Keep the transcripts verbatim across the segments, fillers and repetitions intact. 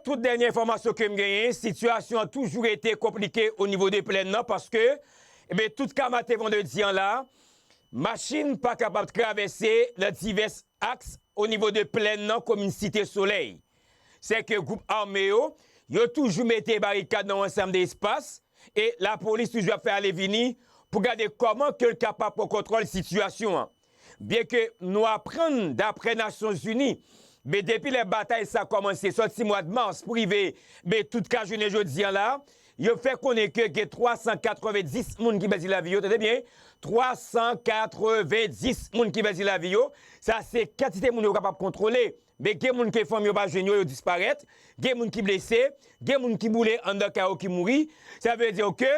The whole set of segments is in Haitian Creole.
Tout dènye enfòmasyon ke m genyen, sitiyasyon an toujou rete konplike o nivo de plèn nan, paske, ebyen, tout ka maten vandredi an la, machin pa kapab travèse nan divès aks o nivo de plèn nan komin Site Solèy. Sèke gwoup ame yo, yo toujou mete barikad nan yon ansanm de espas, e lapolis toujou ap fè ale vini pou gade kòman ke l kapab pran kontwòl sitiyasyon an. Byenke nou aprann, daprè Nasyonzini, men depi lè batay sa kòmanse sòti mwa de mas pou rive, men tout ka jounen jodi an la, yo fè konnen ke gen twa san katrevenndis moun ki pèdi lavi yo, tande byen, twa san katrevenndis moun ki pèdi lavi yo, sa se kantite moun yo kapab kontwole. Men gen moun ke fanmi yo pa jwenn yo, yo disparèt, gen moun ki blese, gen moun ki boule anndan kay yo ki mouri. Sa vle di ke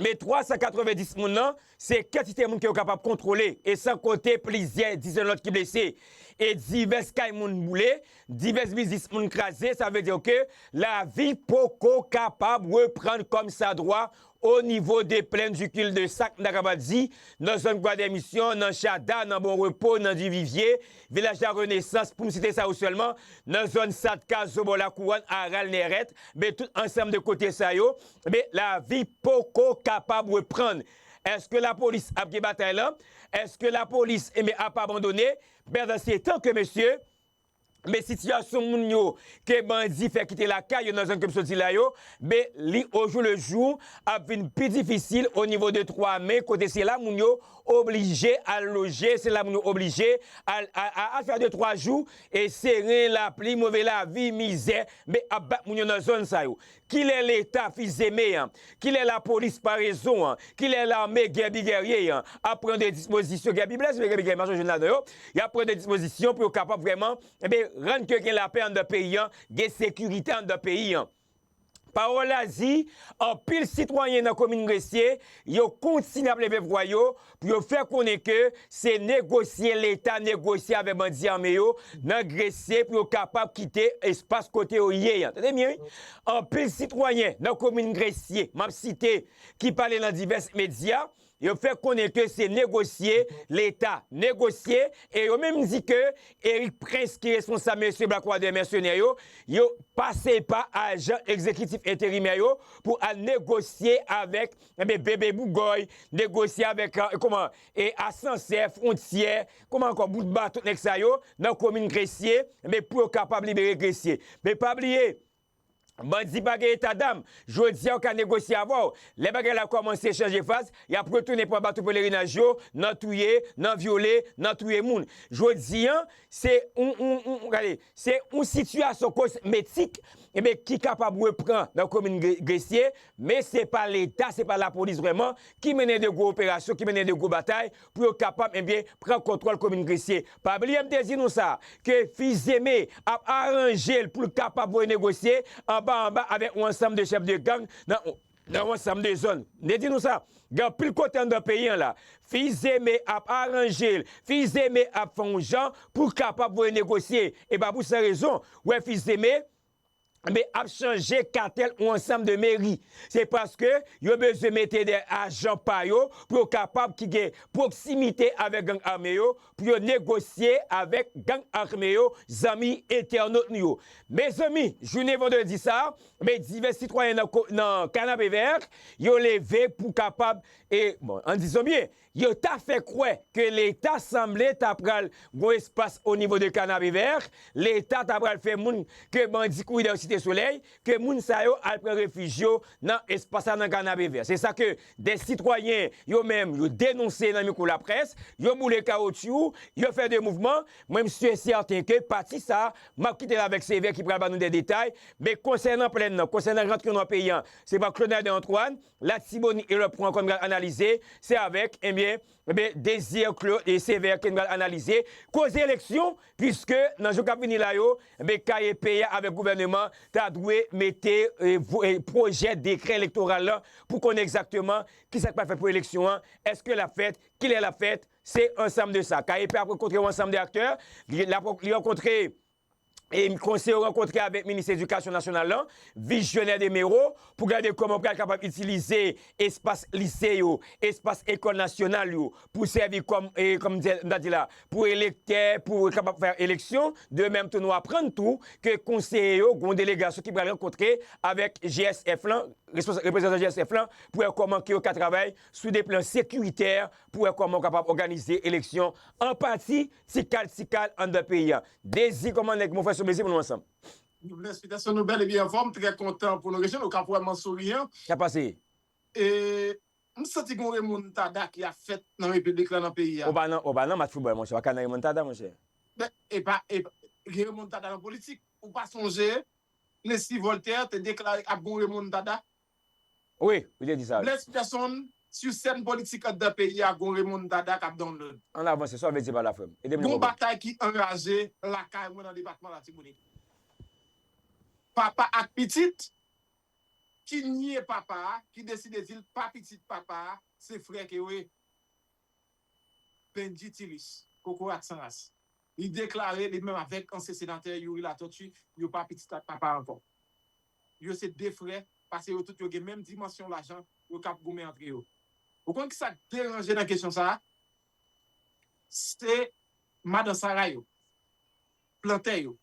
men twa san katrevenndis moun nan, se kantite moun ke yo kapab kontwole, e san konte plizyè dizèn lòt ki blese. E divès kay moun boule, divès biznis moun kraze, sa vle di ke lavi poko kapab reprann kòmsadwa o nivo de plèn du Kil de Sak, n ta kapab di, nan zòn Kwa Dèmisyon, nan Chada, nan Bon Repo, nan Divivye, Vilaj La Renesans, pou m site sa yo sèlman, nan zòn Satka, Zobò Lakouwòn, Aral, Nèrèt, men tout ansanm de kote sa yo, men lavi poko kapab reprann. Èske lapolis ap gen batay lan? Èske lapolis, enben, ap abandone? Pandansetan ke, mesye, men sitiyasyon moun yo, ke bandi fè kite lakay yo nan zòn ke m soti la yo, men li, au jour le jour, ap vin pi difisil o nivo de Twamen, kote se la moun yo oblije al loje, se la moun yo oblije al, al, al, al fè de twa jou, e seren, lapli, move lavi, mizè, men ap bat moun yo nan zòn sa yo. Kilè Leta, Fizeme an, kilè lapolis, parezon an, kilè lame, Gèbi Gèrye an, ap pran de dispozisyon, Gèbi blèse, men Gèbi Gèrye, m pa sonje n ladan yo, y ap pran de dispozisyon pou yo kapab vrèman, enben, rann ke gen lapè anndan peyi an, gen sekirite anndan peyi an. Pawòl la di, anpil sitwayen nan komin Gresye, yo kontinye ap leve vwa yo pou yo fè konnen ke se negosye, Leta negosye avèk bandi ame yo nan Gresye pou yo kapab kite espas kote yo ye an. Tande byen, wi. Anpil sitwayen nan komin Gresye, m ap site, ki pale nan divès medya, yo fè konnen ke se negosye, Leta negosye, e yo menm di ke Eric Prince, ki responsab mesye Black Water Mèsenè yo, yo pase pa ajan egzekitif enterimè yo pou al negosye avèk, enben, Bebe Bougòy, negosye avèk, e, kòman, e, Asansè, Fwontyè, kòman ankò, Boutba, tout nèg sa yo, nan komin Gresye, enben, pou yo kapab libere Gresye. Men pa bliye, bandi pa gen eta dam. Jodi a, yo ka negosye avè w. Lè bagay la kòmanse chanje faz, y ap retounen pran bato pelerinaj yo, nan touye, nan vyole, nan touye moun. Jodi a, se yon, yon, yon, gade, se yon sitiyasyon kosmetik, enben, ki kapab reprann nan komin Gre-, Gresye, men se pa Leta, se pa lapolis vrèman ki mennen de gwo operasyon, ki mennen de gwo batay pou yo kapab, enben, pran kontwòl komin Gresye. Pa bliye m te di nou sa, ke Fizeme ap aranje l pou l kapab voye negosye anba anba avèk yon ansanm de chèf de gang nan, nan yon ansanm de zòn. M te di nou sa, gen anpil kote anndan peyi an la. Fizeme ap aranje l, Fizeme ap fè yon jan pou l kapab voye negosye. E pa pou san rezon, w wè Fizeme, men ap chanje katèl yon ansanm de meri. Se paske yo bezwen mete de ajan pa yo pou yo kapab ki gen pwoksimite avèk gang ame yo, pou yo negosye avèk gang ame yo, zanmi entènot nou yo. Mezanmi, jounen vandredi sa a, men divès sitwayen nan ko-, nan Kanapevè, yo leve pou kapab, e, bon, ann di zòt byen, yo ta fè kwè ke Leta sanble ta pral gon espas o nivo de Kanapevè, Leta ta pral fè moun ke bandi kouri dèyè Site Solèy, ke moun sa yo al pran refij yo nan espas la nan Kanapevè. Se sa ke de sitwayen yo menm yo denonse nan mikwo laprès, yo boule kawotchou, yo fè de mouvman. Mwen, m si e sèten ke pati sa a, m ap kite l avèk Sevè ki pral ban nou de detay. Men konsènan plèn nan, konsènan rantre nan peyi an, se pa Claude Nader Antoine, Latibonit e lòt pwen ankò n pral analize, se avèk, ebyen, ebyen, Désir Claude e Sévère ke n pral analize. Koze eleksyon, piske nan jou k ap vini la yo, ebyen, K E P a avèk gouvèneman ta dwe mete, e, vo-, e, pwojè dekrè elektoral la pou konnen egzakteman kisa k pral fèt pou eleksyon an, èske l ap fèt, kilè l ap fèt, se ansanm de sa. K E P a ap rankontre yon ansanm de aktè, li, l ap, li rankontre e konseye yo rankontre avèk minis edikasyon nasyonal lan, vis Jener Demero, pou gade kòman yo pral kapab itilize espas lise yo, espas ekòl nasyonal yo, pou sèvi kòm, e, kòm m ta di la, pou elektè, pou kapab fè eleksyon. De menm tou, nou aprann tou ke konseye yo, gen yon delegasyon ki pral rankontre avèk G S F lan, responsa-, reprezantan G S F lan, pou wè kòman ke yo ka travay sou de plan sekiritè, pou wè kòman yo kapab òganize eleksyon an pati, tikal, tikal, anndan peyi a. Dezi, kòman nèg, mon frè, sou mezi pou nou ansanm. Bless Peterson, nou bèl e byen anfòm, trè kontan pou nou rejwenn ou, k ap wè m an souriyan. Sa pase? E, m santi gen yon remontada ki ap fèt nan repiblik la, nan peyi a. Ou pa nan, ou pa nan match foutbòl, monchè, ou pa ka nan remontada, monchè. Ben, e pa, e pa, gen remontada nan politik. Ou pa sonje, Leslie Voltaire te deklare ap gen yon remontada? Wi, ou te di sa, wi. Blaise Peterson, sou sèn politik anndan peyi a, gon remontada k ap download. Ann avanse, sa w vle di pa la, frè m? Ede m. Gon batay ki anraje lakay mwen nan depatman Latibonit. Papa ak pitit ki nye papa a, ki deside di l pa pitit papa a, se frè ke yo ye. Benji Tilus, kokorat san ras. Li deklare li menm avèk ansyen senatè Youri Latortue, yo pa pitit ak papa ankò. Yo se de frè, paske yo tout yo gen menm dimansyon lajan, yo k ap goumen antre yo. Ou konn ki sa k deranje nan kesyon sa a? Se madan Sara yo, plantè yo,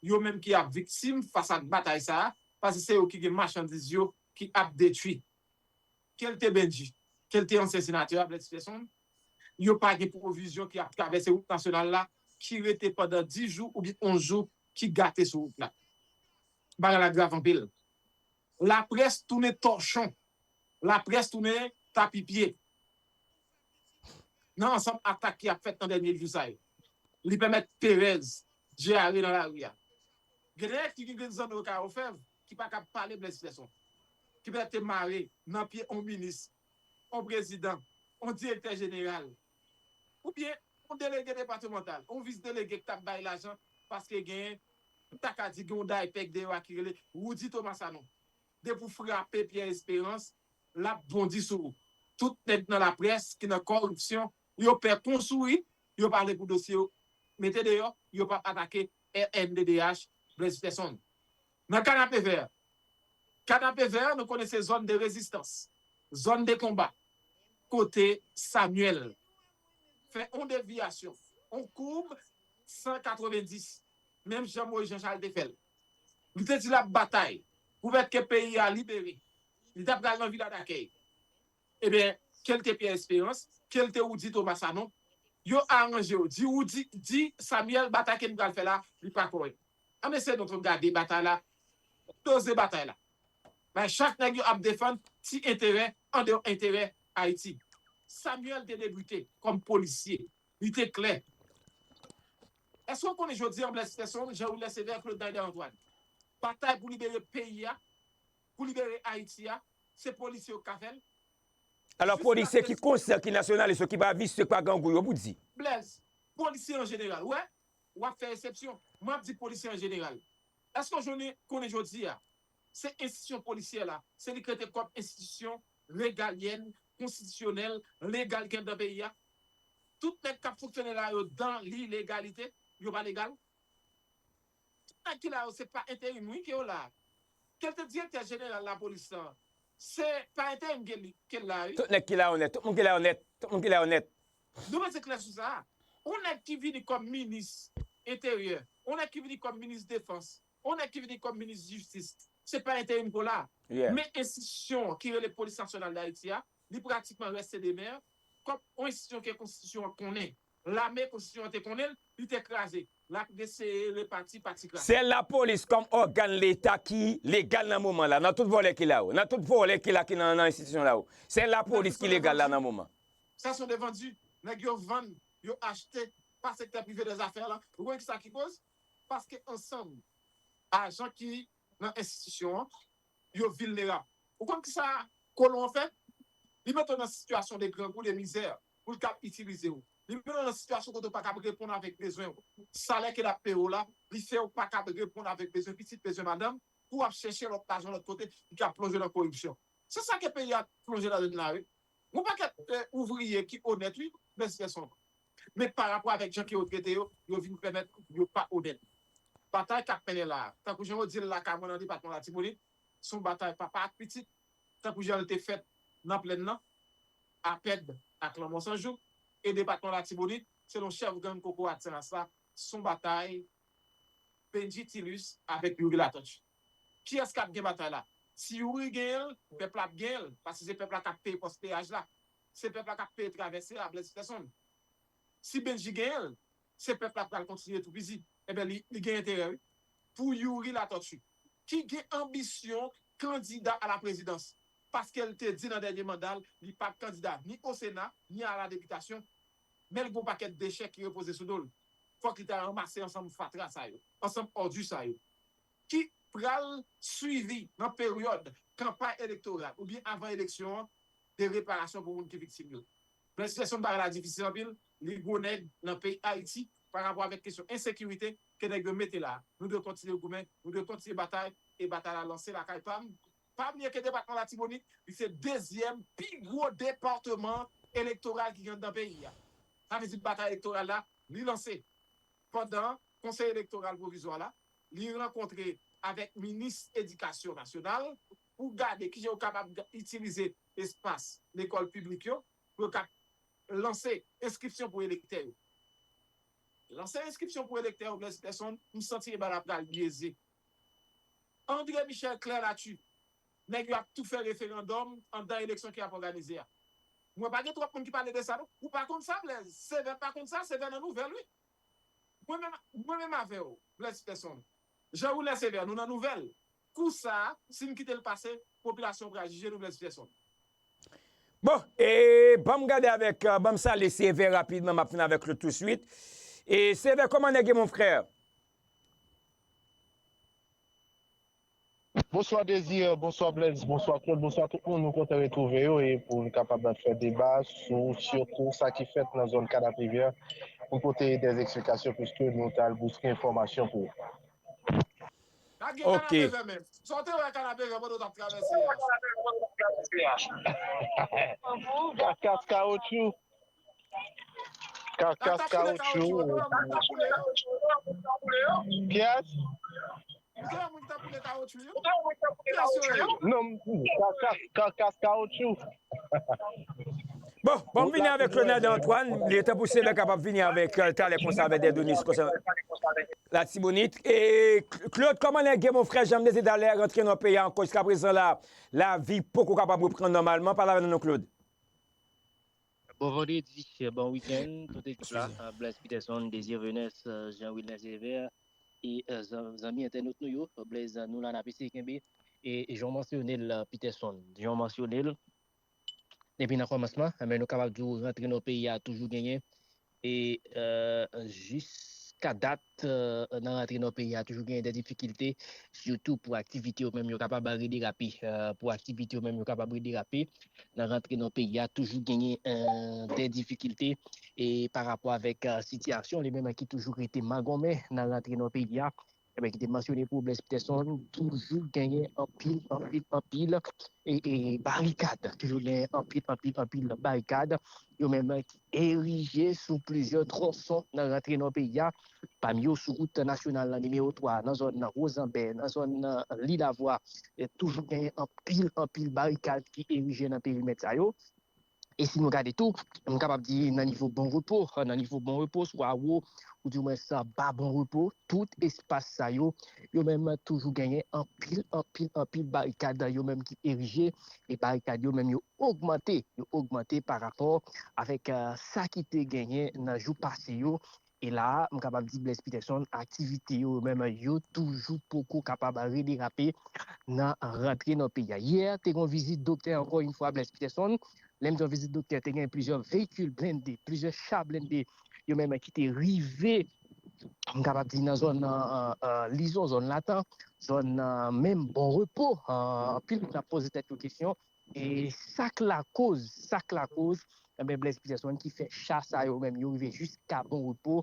yo menm ki ap viktim fas ak batay sa a, paske se yo ki gen machandiz yo ki ap detwi. Ke l te Benji, ke l te ansyen senatè a, Blaise Peterson, yo pa gen pwovizyon ki ap travèse wout nasyonal la, ki rete pandan dis jou oubyen onz jou, ki gate sou wout la. Bagay la grav anpil. Laprès tounen tòchon. Laprès tounen tapipye. Nan ansanm atak ki ap fèt nan dènye jou sa yo. Li pèmèt perèz, dyare nan lari a. Gen de nèg ki gen grenn zanno yo kay ofèv, ki pa kab pale Blaise Peterson. Ki petèt te mare nan pye on minis, on prezidan, on direktè jeneral, oubyen on delege depatmantal, on vis delege k t ap bay lajan paske gen, m ta ka di gen on daypèk deyò a ki rele Roudy Thomas Sanon. Depi w frape Pierre Espérance, l ap bondi sou ou. Tout nèg nan laprès ki nan kòripsyon, yo pè konsouri, yo pale pou dosye yo mete deyò, yo p ap atake R N D D H, Blaise Peterson. Nan Kanapevè, Kanapevè, nou konnen se zòn de rezistans, zòn de konba, kote Samuel fè on devyasyon, on koub san katrevenndis, menm jan Moïse Jean Charles te fè l. Li te di l ap batay pou fè ke peyi a libere. Li t ap pral nan Vila Dakèy. Ebyen, ke l te Pierre Espérance, ke l te Roudy Thomas Sanon, yo aranje yo. Di Roudy, di Samuel, batay ke n pral fè la, li pa kòrèk. An mesye nou tou gade batay la, doze batay la. Men chak nèg yo ap defann ti enterè andeyò enterè Ayiti. Samuel te debite kòm polisye. Li te klè. Èske w konnen jodi a Blaise Peterson, Jean Wilner Sévère, Claude Naider Antoine? Batay pou libere peyi a, pou libere Ayiti a, se polisye yo k ka fè l. Alò, polisye ki konsyan, ki nasyonalis yo, ki pa visye, ki pa grangou yo, pou di. Blaise, polisye an jeneral, wè, w ap fè eksepsyon. Mwen ap di polisye an jeneral. Èske w jwenn, konnen jodi a, se enstitisyon polisyè la, se li k rete kòm enstitisyon regalyèn, konstitisyonèl, legal ki anndan peyi a? Tout nèg k ap fonksyone la yo dan lilegalite, yo pa legal? Tout nèg ki la yo, se pa enterim, wi, ke yo la. Ke l te direktè jeneral lapolis lan, se pa enterim ke li, ke l la, wi. Tout nèg ki la yo nèt, tout moun ki la yo nèt, tout moun ki la yo nèt. Nou bezwen klè sou sa. On nèg ki vini kòm minis enteryè, on nèg ki vini kòm minis defans, on nèg ki vini kòm minis jistis, se pa enterim pou la. Yeah. Men enstitisyon ki rele Polis Nasyonal d Ayiti a, li pratikman reste de mè, kòm on enstitisyon ke konstitisyon an konnen. Lame konstitisyon an te konnen l, li te kraze. L ap eseye repati pati kraze. Sèl lapolis kòm ògàn leta ki legal nan moman la, nan tout vòlè ki la yo, nan tout vòlè ki la ki nan, nan enstitisyon la yo. Sèl lapolis ki legal la nan moman. Sa se yon devanti. Nèg yo vann, yo achte pa sektè prive dèzafè la. Ou konn ki sa ki koz? Paske ansanm ajan ki nan enstitisyon an, yo vilnerab. Ou konn ki sa kolon an fè? Li mete w nan sitiyasyon de grangou, de mizè, pou l kab itilize w. Li mete w nan sitiyasyon kote w pa kab reponn avèk bezwen w. Salè ke l ap peye w la, li fè w pa kab reponn avèk bezwen pitit, bezwen madanm, pou w ap chèche lòt lajan lòt kote, li kab plonje nan koripsyon. Se sa ke peyi a plonje ladan l la, wi. Gon pakèt, eh, ouvriye ki onèt, wi, Blaise Peterson. Men pa rapò avèk jan ke yo trete yo, yo vin pèmèt yo pa onèt. Batay k ap mennen la a, tankou jan yo di l lakay mwen nan depatman Latibonit, se yon batay papa ak pitit, tankou jan l te fèt nan Plèn nan, Apèd ak Lanmò San Jou, e depatman Latibonit, selon chèf gang Kokorat Senlas la, se yon batay Bendji Tilus avèk Youri Latortue. Kiyès k ap gen batay la? Si Youri genyen l, pèp la ap genyen l, paske se pèp la k ap peye pòs peyaj la. Se pèp la k ap peye travèse a, Blaise Peterson. Si Bendji genyen l, se pèp la pral kontinye toupizi. Enben, li, li gen enterè, wi. Pou Youri Latortue, ki gen anbisyon kandida a la prezidans, paske l te di nan dènye manda l, li p ap kandida ni o Sena, ni a la depitasyon, men l gen yon pakèt dechèk ki repoze sou do l. Fòk li ta ranmase ansanm fatra sa yo, ansanm òdi sa yo, ki pral swivi nan peryòd kanpay elektoral oubyen avan eleksyon an, de reparasyon pou moun ki viktim yo. Men sitiyasyon bagay la difisil anpil, li gwo nèg nan peyi Ayiti pa rapò avèk kesyon ensekirite ke nèg yo mete la. Nou dwe kontinye goumen, nou dwe kontinye batay, e batay la lanse lakay pa m. Pa bliye ke depatman Latibonit, li se dezyèm pi gwo depatman elektoral ki gen anndan peyi a. Sa vle di batay elektoral la, li lanse. Pandan Konsèy Elektoral Pwovizwa la, li rankontre avèk minis edikasyon nasyonal pou gade kijan yo kapab itilize espas lekòl piblik yo pou yo ka lanse enskripsyon pou elektè yo. Lanse enskripsyon pou elektè yo, Blaise Peterson, m santi bagay la pral byeze. André Michel, Claire Lature, nèg yo ap tou fè referandòm anndan eleksyon ki ap òganize a. Mwen pa gen twòp moun ki pale de sa, non. Ou pa konn sa, Blaise. Sevè pa konn sa, Sevè nan nouvèl, wi. Mwen menm, mwen menm avè w, Blaise Peterson. Jean Wilner Sévère, nou nan nouvèl. Kou sa a, si n kite l pase, popilasyon pral jije nou, Blaise Peterson. Bon, e ban m gade avèk, euh, ban m salye Sevè rapidman, m ap fin avèk Claude touswit. E Sevè, kòman nèg ye, mon frè? Bonswa Désir, bonswa Blaise, bonswa Claude, bonswa tout moun, nou kontan retwouve yo e pou n kapab fè deba sou sitou sa ki fèt nan zòn Kanapevyè, pou pote dè eksplikasyon piske nou t al bouske enfòmasyon pou ou. Pa gen kanape vè menm. Sa w te wè kanape vè pandan w t ap travèse a? Kakas kawotchou. Kakas kawotchou. Kiyès? Ou te wè moun ki t ap boule kawotchou yo? Kiyès yo ye? Non, kakas, kakas kawotchou. Bon, bon, m vini avèk Leonardo Antoine. Li te pouse lè kapab vini avèk, euh, talè konsa avèk dè done sou konsènan Latibonit. E Claude, kòman nèg ye, mon frè, jan m te di talè, rantre nan peyi a ankò jiskaprezan la, lavi poko kapab reprann nòmalman. Pale avè nou, non, Claude. Bon vandredi, bon wikenn, tout ekip la, Blaise Peterson, Désir Venus, Jean Wilner Sévère, e zanmi entènot nou yo, Blaise, nou la n ap eseye kenbe, e jan w mansyone l, Peterson, jan w mansyone l, depi nan kòmansman, men nou kapab di w rantre nan peyi a toujou genyen, e jiska dat, nan rantre nan peyi a toujou genyen de difikilte, sitou pou aktivite yo menm yo kapab rederape, pou aktivite yo menm yo kapab rederape nan rantre nan peyi a toujou genyen de difikilte, e pa rapò avèk sitiyasyon li menm ki toujou rete magonmen nan rantre nan peyi a, ebyen ki te mansyone pou Blaise Peterson, toujou genyen anpil, anpil, anpil e, e barikad, toujou genyen anpil, anpil, anpil barikad, yo menm ki erije sou plizyè twonson nan rantre nan peyi a, pami yo sou wout nasyonal la nimewo twa, nan zòn Wozanbè, nan zòn Lilavwa, toujou genyen anpil, anpil barikad ki erije nan perimèt sa yo. E si nou gade tou, m kapab di nan nivo Bon Repo, nan nivo Bon Repo, swa wo, ou di mwens ba Bon Repo, tout espas sa yo, yo menm toujou genyen anpil, anpil, anpil barikad yo menm ki erije, e barikad yo menm yo ogmante, yo ogmante pa rapò avèk sa ki te genyen nan jou pase yo. E la a, m kapab di Blaise Peterson, aktivite yo menm yo toujou poko kapab rederape nan rantre nan peyi a. Yè, te gen yon vizit doktè ankò yon fwa Blaise Peterson. Lè m di yon vizit doktè, te gen plizyè veyikil blende, plizyè cha blende, yo menm ki te rive, m kapab di nan zòn Lizon, zòn Latan, zòn menm Bon Repo. Anpil moun ap poze tèt yo kesyon, e sa k lakoz, sa k lakoz, enben Blaise Peterson ki fè cha sa yo menm yo rive jiska Bon Repo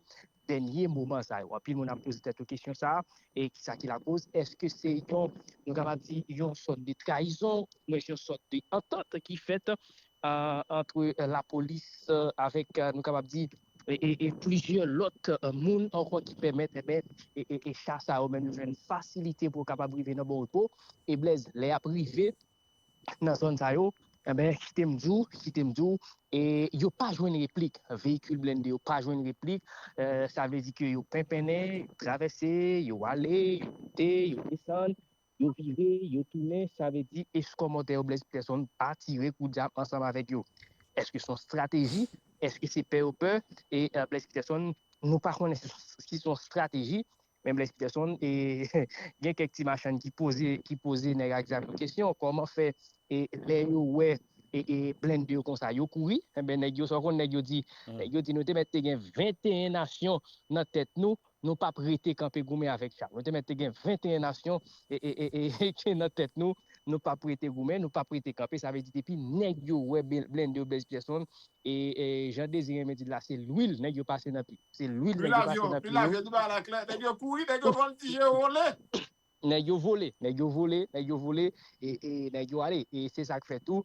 dènye moman sa yo. Anpil moun ap poze tèt yo kesyon sa, e kisa ki lakoz? Èske se yon, nou kapab di, yon sòt de trayizon, oubyen se yon sòt de antant ki fèt antre lapolis avèk, nou kapab di, e, e, e plizyè lòt, e, moun ankò ki pèmèt, enben, e, e, e cha sa yo menm yo jwenn fasilite pou yo kapab rive nan Bon Repo. E Blaise, lè y ap rive nan zòn sa yo, enben, kite m di w, kite m di w, e yo pa jwenn replik. Veyikil blende yo pa jwenn replik. E, sa vle di ke yo penpennen, yo travèse, yo ale, yo monte, yo desann, yo vire, yo tounen. Sa vle di, eskòmòtè yo, Blaise Peterson pa tire kou dyab ansanm avèk yo. Èske se yon estrateji? Èske se pè yo pè? E, e, Blaise Peterson, nou pa konnen si, si se yon estrateji, men Blaise Peterson, e, gen kèk ti machann ki poze, ki poze nèg ak zam yo kesyon, kòman fè, e, lè yo wè, e, e, blende yo konsa, yo kouri? Enben, nèg yo, sa w konn nèg yo di, nèg yo di, nou te mèt te gen venteyen nasyon nan tèt nou, nou p ap rete kanpe goumen avèk cha. Nou te mèt te gen venteyen nasyon, e, e, e, e, nan tèt nou, nou p ap rete goumen, nou p ap rete kanpe. Sa vle di, depi nèg yo wè bl-, blende yo, Blaise Peterson, e, e, jan Dezi renmen di l la, se lwil nèg yo pase nan pye yo. Se lwil nèg yo pase nan pye yo. Lwil avyon, lwil avyon, di bagay la klè. Nèg yo kouri, nèg yo vòltije, vole. Nèg yo vole, nèg yo vole, nèg yo vole, e, e nèg yo ale. E se sa k fè tou,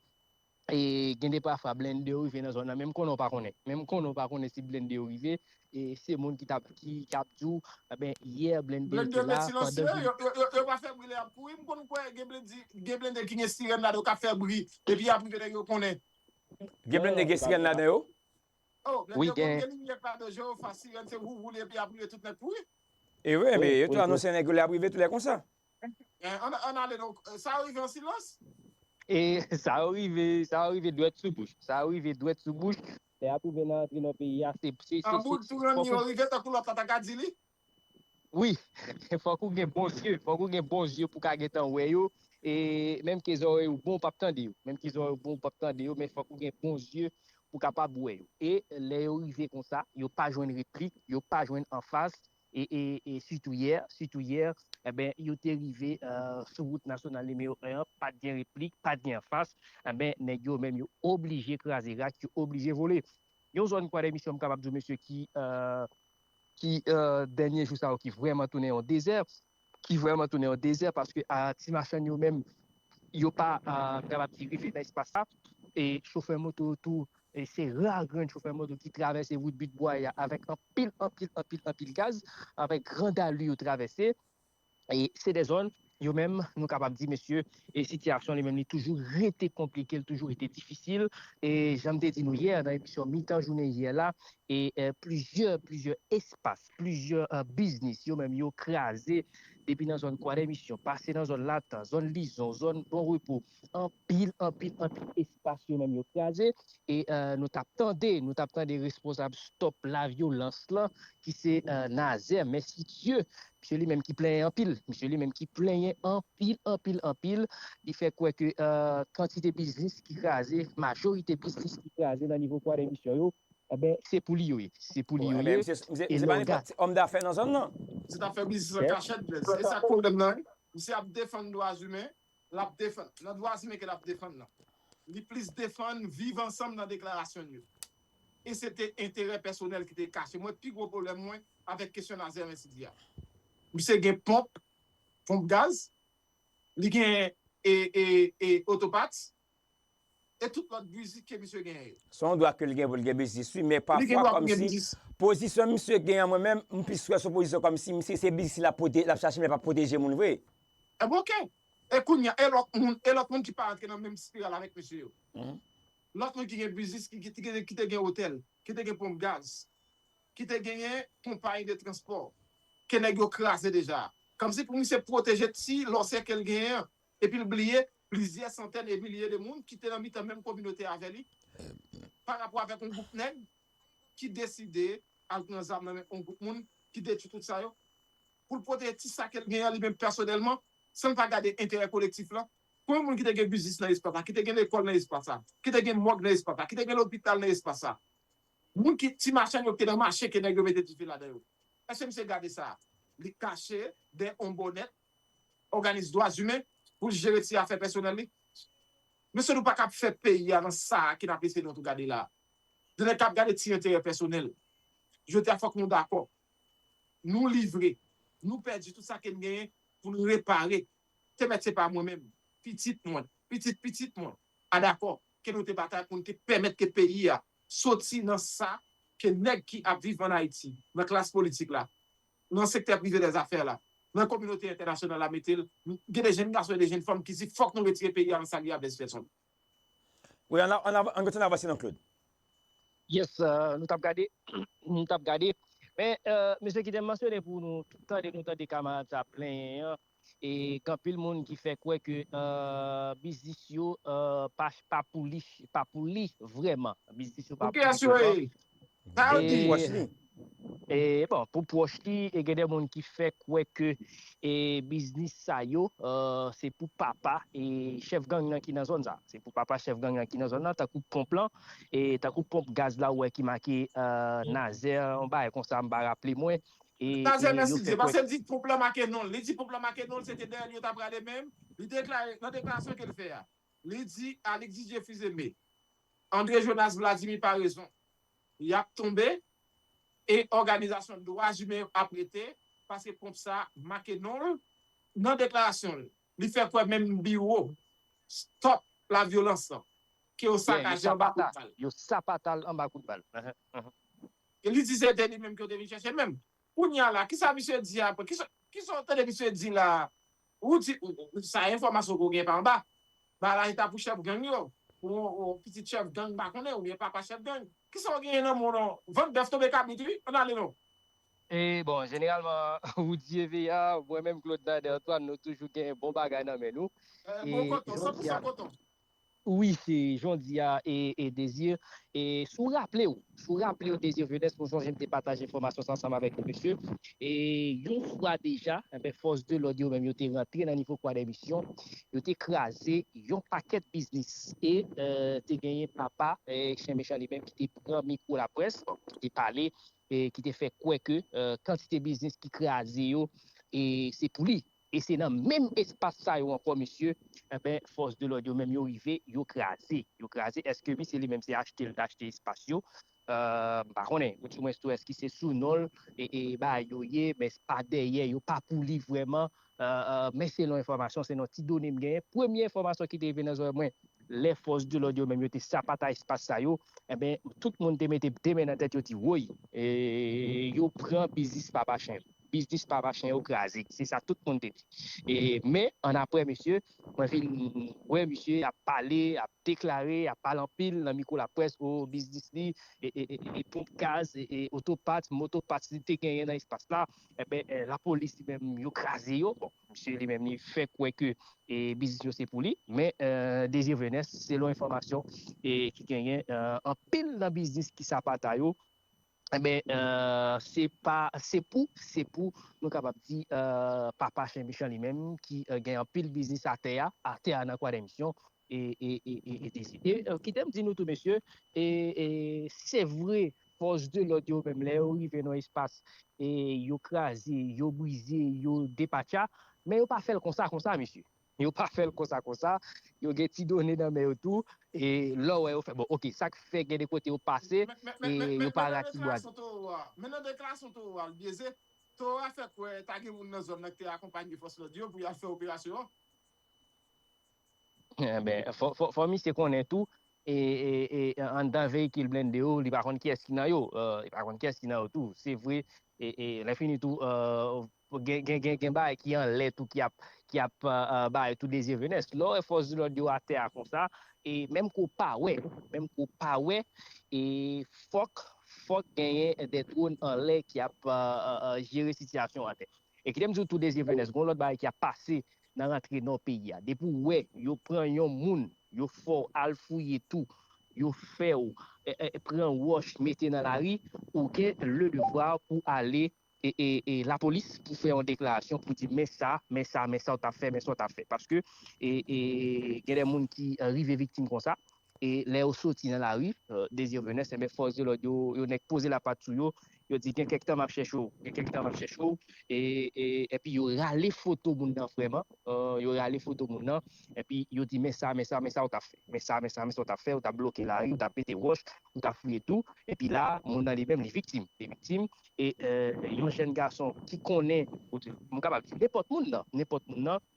e gen de pafwa blende yo rive nan zòn nan, menm konnen w pa konnen. Menm konnen w pa konnen si blende yo rive, e se moun ki t ap, ki, ki ap di w, enben, yè blende yo te la, pandan yo, yo, yo, yo pa fè bri lè y ap kouri, m konn kwè gen blende, gen blende ki gen sirèn ladan yo k ap fè bri, epi y ap rive nèg yo konnen. Gen blende gen sirèn ladan yo? Oh, blende yo gen limyè pa de je, yo fè sirèn, se wou wou li, epi y ap rive tout nèg kouri. E wi, men yo tou anonse nèg yo lè y ap rive tou lè konsa. An, an ale donk, sa yo rive an silans? E sa yo rive, sa yo rive dwèt sou bouch. Sa yo rive dwèt sou bouch. Lè y ap rive nan antre nan peyi a, se, se, se, se, tou rann yo rive tankou lòt la ta ka di li. Wi, fòk ou gen bon zye, fòk ou gen bon zye pou ka gentan wè yo. E menm ke zòrèy ou bon, ou p ap tande yo. Menm ke zòrèy ou bon, ou p ap tande yo, men fòk ou gen bon zye pou kapab wè yo. E lè yo rive konsa, yo pa jwenn replik, yo pa jwenn anfas. E, e, e sitou yè, sitou yè, enben, yo te rive, e, sou wout nasyonal nimewo en an, pa t gen replik, pa t gen anfas. Enben, nèg yo menm, yo oblije kraze rak, yo oblije vole. Yon zòn Kwadèmisyon, m kapab di w, mesye, ki, e, ki, e, dènye jou sa yo, ki vrèman tounen yon dezè, ki vrèman tounen yon dezè, paske, a, ti machann yo menm, yo pa, a, kapab di rive nan espas sa. E chofè moto yo tou, e se ra grenn chofè moto ki travèse wout Bit Bwayè a avèk anpil, anpil, anpil, anpil gaz, avèk grandali yo travèse. E se de zòn, yo menm, nou kapab di, mesye, e sitiyasyon li menm, li toujou rete konplike, li toujou rete difisil. E jan m te di nou yè, nan emisyon mitan jounen yè la, e, e plizyè, plizyè espas, plizyè, e, biznis, yo menm, yo kraze, depi nan zòn Kwadèmisyon, pase nan zòn Latan, zòn Lizon, zòn Bon Repo, anpil, anpil, anpil espas, yo menm, yo kraze. E, e, nou t ap tande, nou t ap tande responsab Stop Lavyolans lan, ki se, e, Nazè, men si Dye, misye li menm ki plenyen anpil, misye li menm ki plenyen anpil, anpil, anpil, li fè kwè ke, e, kantite biznis ki kraze, majorite biznis ki kraze nan nivo Kwadèmisyon yo, enben, se pou li yo ye. Se pou li yo ye. Misye, misye, e misye pa nenpòt ti òm dafè nan zòn nan. Misye t ap fè biznis an kachèt, Blaise. E sa k pwoblèm nan, wi. Misye ap defann dwa imen, l ap defann. Nan dwa imen ke l ap defann nan. Li plis defann viv ansanm nan deklarasyon l yo. E se te enterè pèsonèl ki te kache. Mwen, pi gwo pwoblèm mwen avèk kesyon Nazè Mèsidi a. Misye gen ponp, ponp gaz, li gen e, e, e otopat, e tout lòt biznis ke misye genyen yo. Se yon dwa ke l gen pou l gen biznis, wi, men pafwa kòmsi pozisyon misye gen an, mwen menm, m plis wè se yon pozisyon kòmsi misye se biznis li ap pwote-, l ap chache, men l p ap pwoteje moun vre. Enben, oke. E kounye a, e lòt moun, e lòt moun ki pa rantre nan menm espiral avèk misye yo. Lòt moun ki gen biznis, ki, ki, ki, ki te gen otèl, ki te gen ponp gaz, ki te genyen konpayi de transpò, ke nèg yo kraze deja. Kòmsi pou misye pwoteje ti lòsè ke l genyen an, epi l bliye plizyè santèn e milye de moun ki te nan mitan menm kominote avè li, pa rapò avèk yon gwoup nèg ki deside al pran zam nan men yon gwoup moun ki detwi tout sa yo, pou l pwoteje ti sa ke l genyen an li menm pèsonèlman, san l pa gade enterè kolektif la. Konbyen moun ki te gen biznis nan espas la, ki te gen lekòl nan espas la, ki te gen mòg nan espas la, ki te gen lopital nan espas la? Moun ki, ti machann yo ki te nan mache ke nèg yo mete dife ladan yo. Èske misye gade sa? Li kache dèyè yon bònèt, òganis dwa imen, pou l jere ti afè pèsonèl li? Mesye, nou pa kab fè peyi a nan sa a ke n ap eseye nou tou gade la. De nèg k ap gade ti enterè pèsonèl. Jodi a, fòk nou dakò. Nou livre. Nou pèdi tout sa ke n genyen pou n repare. Te mèt se pa mwen menm. Pitit mwen. Pitit pitit mwen. A dakò. Ke nou te batay pou n te pèmèt ke peyi a soti nan sa ke nèg ki ap viv ann Ayiti, nan klas politik la, nan sektè prive dèzafè la, nan kominote entènasyonal la mete l, gen de jenn gason e de jenn fanm ki di fòk nou retire peyi a nan sa li ye avèk sitiyasyon. Wi, ann, ann, ann kontinye avanse non Claude. Yes, uh, nou t ap gade, nou t ap gade. Men, uh, mesye ki te mansyone pou nou, tout tande, nou tande kamarad sa plenyen an, e gen anpil moun ki fè kwè ke uh, biznis yo uh, pa, pa pou li, pa pou li vrèman. Biznis yo pa pou li vrèman. Sa yo di. E bon, pou pwòch li, e gen de moun ki fè kwè ke e biznis sa yo, uh, se pou papa e chèf gang nan ki nan zòn sa. Se pou papa chèf gang nan ki nan zòn nan, tankou ponp lan, e tankou ponp gaz la ou wè ki make uh, Nazè, yon bagay konsa, m pa raple mwen. E, Nazè, mèsi Dye, paske l di ponp lan make non l. Li di ponp lan make non l, se te dèyè l yo ta prale menm. Li deklare, nan deklarasyon ke l fè a, li di Alix Didier Fils-Aimé, André Jonas Vladimir Paraison, y ap tonbe e òganizasyon dwa imen ap rete paske ponp sa make non l nan deklarasyon l. Li fè kwè menm biwo Stop la Violence lan ke yo sakaje anba kout bal. Yo sapata l anba kout bal. E li di se te li menm ke yo te vin chèche menm. Kounye a la, kisa misye di apre? Kisa, kisa w tande misye di la? Ou di, ou, ou, sa enfòmasyon ke w gen pa anba. Ba la e ta pou chèf gang yo. Ou, ou pitit chèf gang, m pa konnen, oubyen papa chèf gang. Kisa w genyen nan men w non? Vant bèf tonbe kabrit wi, ann ale non. E bon, jeneralman, Woody Evea, mwen menm Claude Nader Antoine, nou toujou gen bon bagay nan men nou. Bon koton, san pou san koton. Wi, se jodi a e, e Désir. E si w raple w, si w raple w Désir Venès, mwen sonje m te pataje enfòmasyon sa ansanm avèk ou mesye. E yon fwa deja, enben fòs de lòd yo menm yo te rantre nan nivo Kwadèmisyon, yo te kraze yon pakèt biznis. E euh, te genyen papa eh, Chen Mechan li menm ki te pran mikwo laprès, bon, ki te pale, eh, ki te fè kwè ke euh, kantite biznis ki kraze yo, e se pou li. E se nan menm espas sa yo ankò, mesye, enben, fòs de lòd yo menm yo rive, yo kraze. Yo kraze. Èske misye li menm se achte l t achte espas yo? Euh, m pa konnen. Ou di mwen tou èske se sou non l e, e bagay yo ye, men se pa dèyè, yo pa pou li vrèman. Euh, euh, men selon enfòmasyon, se nan ti done m genyen. Premye enfòmasyon ki te rive nan zòrèy mwen, lè fòs de lòd yo menm yo te sapata espas sa yo, enben, tout moun te mete de men nan tèt yo di, woy, e, yo pran biznis papa chen yo. Biznis papa chen yo kraze. Se sa tout moun te di. E, men, annapre, mesye, mwen vin wè misye ap pale, ap deklare, ap pale anpil nan mikwo laprès, o biznis li, e, e, e, e ponp gaz, e, e otopat, motopat li te genyen nan espas la, enben, e, lapolis li menm, yo kraze yo. Bon, misye li menm, li fè kwè ke e, biznis yo se pou li. Men, e, Désir Venès, selon enfòmasyon e, ki genyen, e, anpil nan biznis ki sapata yo, enben, e, se pa, se pou, se pou, nou kapab di, e, papa Chen Mechan li menm, ki e, gen anpil biznis atè a, atè a nan Kwadèmisyon, e, e, e, e, e Désir. E, e, kite m di nou tou, mesye, e, e, se vre, fòs de lòd yo menm, lè yo rive nan espas, e, yo kraze, yo brize, yo depatcha, men yo pa fè l konsa, konsa, mesye. Yo pa fè l konsa konsa. Yo gen ti done nan men yo tou. E lè w wè yo fè, bon, oke, sa k fè gen de kote yo pase, e yo pa ratibwade. Men nan deklarasyon Towo a, l byeze. Towo a fè kwè ta gen moun nan zòn nan ki te akonpanye fòs lòd yo pou y al fè operasyon an. Enben, fò, fò, fò misye konnen tou, e, e, e anndan veyikil blende yo, li pa konn kiyès ki nan yo, e, li pa konn kiyès ki nan yo tou. Se vre, e, e lè fini tou, e, gen, gen, gen, gen bagay ki anlè tou ki ap, ki ap e, e, bay tou Désir Venès. Lè w wè fòs de lòd yo atè a konsa, e menm ke w pa wè, menm ke w pa wè, e fòk, fòk genyen de dwòn anlè ki ap e, e, e, jere sitiyasyon atè. E kite m di w tou Désir Venès, gen yon lòt bagay ki ap pase nan rantre nò peyi a. Depi w wè yo pran yon moun, yo fè w al fouye tou, yo fè w e, e, pran wòch mete nan lari, ou gen le devwa pou ale e, e, e lapolis pou fè yon deklarasyon pou di men sa, men sa, men sa w t ap fè, men sa w t ap fè. Paske e, e, gen de moun ki e, rive viktim konsa, e lè yo soti nan lari, e, Désir Venès, enben fòs de lòd yo, yo nèk poze lapat sou yo, yo di gen kèk tan m ap chèche w, gen kèk tan m ap chèche w, e, e, epi yo rale foto moun nan vrèman, e, yo rale foto moun nan, epi yo di men sa, men sa, men sa w t ap fè, men sa, men sa, men sa w t ap fè, ou t ap bloke lari, ou t ap mete wòch, ou t ap fouye tou, epi la, moun nan li menm li viktim, li viktim, e e, yon jèn gason ki konnen, ou di, m kapab di nenpòt moun nan, nenpòt moun nan,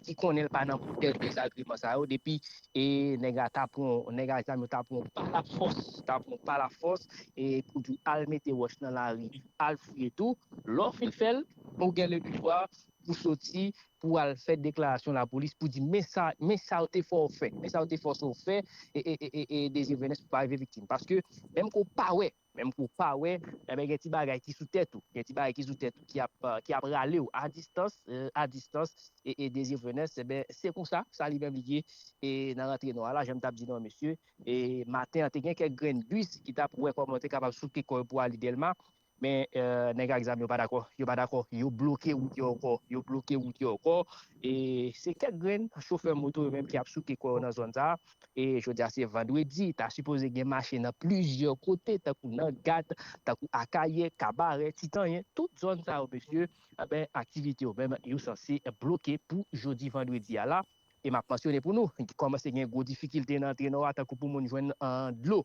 ki konnen l pa nan modèl dezagreman sa yo, depi e nèg la ta pran, nèg a zam yo ta pran pa la fòs, ta pran pa la fòs, e pou di w al mete wòch nan lari, al fouye tou, lè w fin fè l, ou gen le devwa pou soti, pou al fè deklarasyon lapolis, pou di men sa, men sa yo te fè w fè, men sa yo te fòse w fè, e, e, e, e, e Désiré Venès pou pa rive viktim. Paske menm ke w pa wè, menm ke w pa wè, enben gen ti bagay ki sou tèt ou, gen ti bagay ki sou tèt ou ki ap, ki ap rale w a distans, e, a distans, e, e Désiré Venès, enben se konsa, sa li menm li ye, e nan rantre nò a la, jan m t ap di nou an mesye, e maten an te gen kèk grenn bis ki t ap wè kòman yo te kapab souke kò yo pou ale Dèlma, men, e, nèg ak zam yo pa dakò, yo pa dakò, yo bloke wout yo ankò, yo bloke wout yo ankò. E se kèk grenn chofè moto yo menm ki ap souke kò yo nan zòn sa a. E jodi a se vandredi, ta sipoze gen mache nan plizyè kote, tankou nan Gat, tankou Akayè, Kabarè, Titanyen, tout zòn sa yo, mesye, enben, aktivite yo menm, yo sanse bloke pou jodi vandredi a la. E m ap mansyone pou nou, kòmanse gen gwo difikilte nan antre nò a, tankou pou moun jwenn, e, dlo.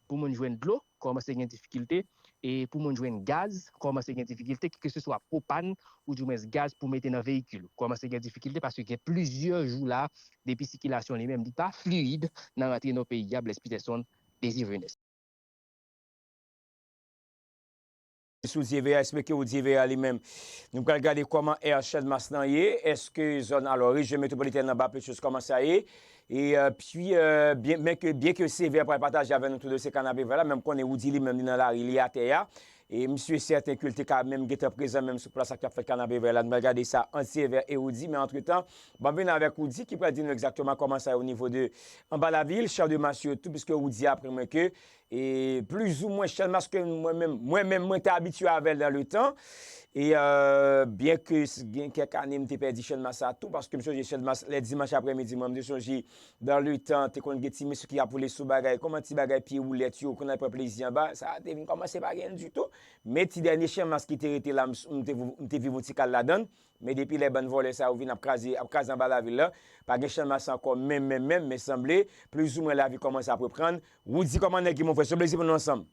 Pou moun jwenn dlo, kòmanse gen difikilte. E pou moun jwenn gaz, kòmanse gen difikilte, keseswa pwopàn, oudimwens gaz pou mete nan veyikil ou. Kòmanse gen difikilte paske gen plizyè jou la, depi sikilasyon li menm, li pa fliyid nan rantre nan peyi a, Blaise Peterson, Désiré Venès. Sou Dye Vè a, eksplike w Dye Vè a li menm. Nou pral gade kòman è Channmas lan ye. Èske zòn, alò, rejyon metwopolitèn nan, Bas Petchos, kòman sa ye? E, e, pi, e, byen, byen ke, byen ke Sévère pral pataje avè nou tou dosye Kanapevè la, men m konnen Roudy li menm li nan lari, li atè a. E m si e sèten ke l te ka menm gentan prezan menm sou plas la k ap fèt Kanapevè la. Nou pral gade sa ant Sévère e Roudy, men antretan, ban m vin avèk Roudy ki pral di nou egzakteman kòman sa ye o nivo de anba lavil, Champ de Mars yo tou, piske Roudy aprann mwen ke e plizoumwen Channmas ke mwen menm, mwen menm, mwen te abitye avè l dan le tan. E, e, byen ke s-, gen kèk ane m te pèdi Channmas sa tou, paske m sonje Channmas, lè dimanch aprèmidi, mwen, m te sonje dan le tan, te konn gen ti mesye ki ap woule sou bagay, kòman ti bagay pye woulèt yo, konn al pran plezi anba, sa te vin kòmanse pa gen l ditou. Men ti dènye Channmas ki te rete la, m, m te, m te viv yon ti kal ladan l. Men depi lè bann vòlè sa yo vin ap kraze, ap kraze anba lavil la, pa gen Channmas ankò menm, menm, menm, men sanble, plizoumwen lavi kòmanse ap reprann. Roudy, kòman nèg yo, mon frè? Se yon plezi pou nou ansanm.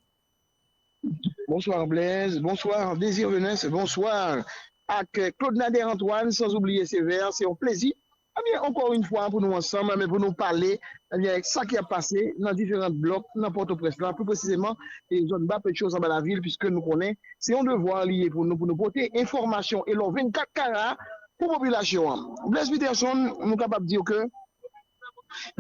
Bonswa Blaise, bonswa Désiré Venès, bonswa ak Claude Nader Antoine, sans oublier Sévère, se yon plezi. Ebyen, ankò yon fwa, pou nou ansanm, ebyen, pou nou pale, ebyen, sa ki ap pase nan diferan blòk nan Pòtoprens la, pli presizeman, e zòn Bas Petchos anba lavil, piske nou konnen se yon devwa li ye pou nou, pou nou pote enfòmasyon e lò vennkat kara pou popilasyon an. Blaise Peterson, nou kapab di ke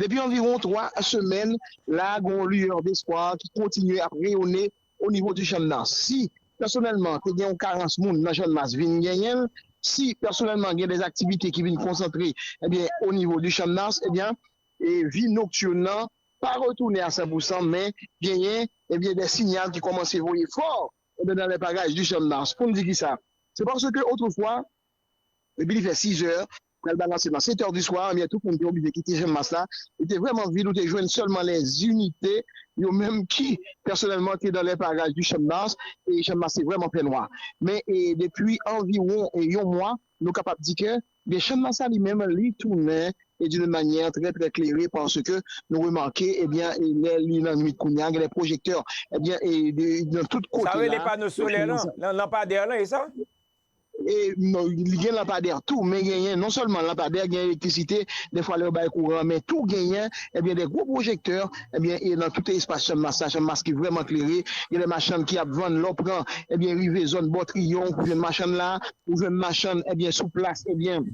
depi anviwon twa semèn, la, gen yon liyè despwa ki kontinye ap reyone o nivo di Channmas. Si, pèsonèlman, te gen yon karans moun nan Channmas vin genyen l, si, pèsonèlman, gen de aktivite ki vin konsantre, ebyen, o nivo di Channmas, ebyen, e vi noktin nan pa retounen a san pou san, men genyen, ebyen, de siyal ki kòmanse voye fò, ebyen, dans les parages du Channmas. Pou n di ki sa? Se paske otrefwa, epi li fè sizè, pral balanse nan setè di swa, ebyen, tout moun te oblije kite Channmas la. Li te vrèman vid, ou te jwenn sèlman lèzinite, yo menm ki, pèsonèlman, te dans les parages du Channmas, e Channmas te vrèman fè nwa. Men, e, depi anviwon, e, yon mwa, nou kapab di ke, byen, Channmas la li menm, li tounen, e d'une manière très, très éclairée, paske nou remake, ebyen, e lè li nan nwit kounye a, gen de pwojektè, ebyen, e de, nan tout kote la. Sa rele pano solè lan, lan, lanpadè lan, e sa? E, non, li gen lanpadè tou, men genyen non sèlman lanpadè, gen elektrisite, defwa lè yo bay kouran, men tou genyen, ebyen, de gwo pwojektè, ebyen, e nan tout espas Channmas la, Channmas ki vrèman klere, gen de machann ki ap vann, lè w pran, ebyen, rive zòn Bò Triyon, ou jwenn machann la, ou jwenn machann, ebyen, sou plas, ebyen,